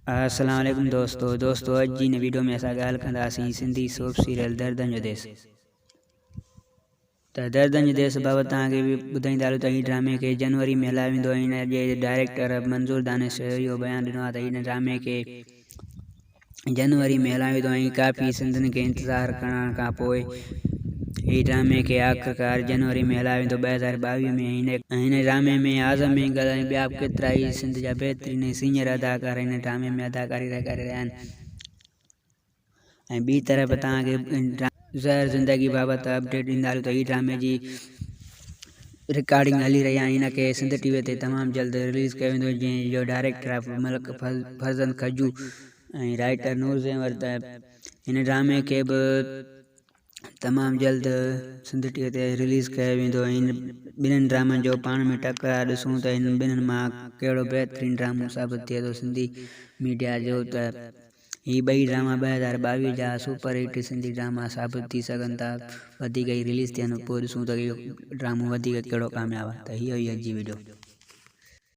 السلام عليڪم دوستو دوستو اڄ جي هن ويڊيو ۾ اسان ڳالهه ڪنداسين سنڌي سوپ سيريل دردن جو ديس ته دردن جو ديس بابت توهان کي به ٻڌائيندا هلون ته هي ڊرامي کي جنوري ۾ هلايو ويندو ۽ هن جي ڊائريڪٽر منظور دانش اهو بيان ڏنو آهي ته هن ڊرامي کي جنوري ۾ هلايو ويندو ۽ ڪافي سنڌين کي انتظار ڪرڻ کان پوء هي ڊرامي کي آخرڪار جنوري ۾ هلايو ويندو 2022 ۾ ۽ هن ڊرامي ۾ اعظم مينگل ۽ ٻيا به ڪيترائي سنڌ جا بهترين ۽ سينئر اداڪار هن ڊرامي ۾ اداڪاري ڪري رهيا آهن ۽ ٻي طرف توهان کي زهر زندگي بابت اپڊيٽ ڏيندا هلون ته هي ڊرامي جي رڪارڊنگ هلي رهي آهي هن کي سنڌ ٽي وي تي تمام جلد رليز ڪيو ويندو جنهن جو ڊائريڪٽر آهي ملڪ فرزند کجو ۽ رائيٽر نور زيور ته هن ڊرامي کي به تمام جلد سنڌ ٽي وي تي رليز ڪيو ويندو ۽ ٻنهن ڊرامن جو پاڻ ۾ ٽڪراء ڏسون ته هنن ٻنهن مان ڪهڙو بهترين ڊرامو ثابت ٿئي ٿو سنڌي ميڊيا جو ته هي ٻئي ڊراما 2022 جا سپر هٽ سنڌي ڊراما ثابت ٿي سگهن ٿا وڌيڪ هي رليز ٿين پوء ڏسون ته اهو ڊرامو وڌيڪ ڪهڙو ڪامياب آهي ته هي هئي اڄ جي وڊيو.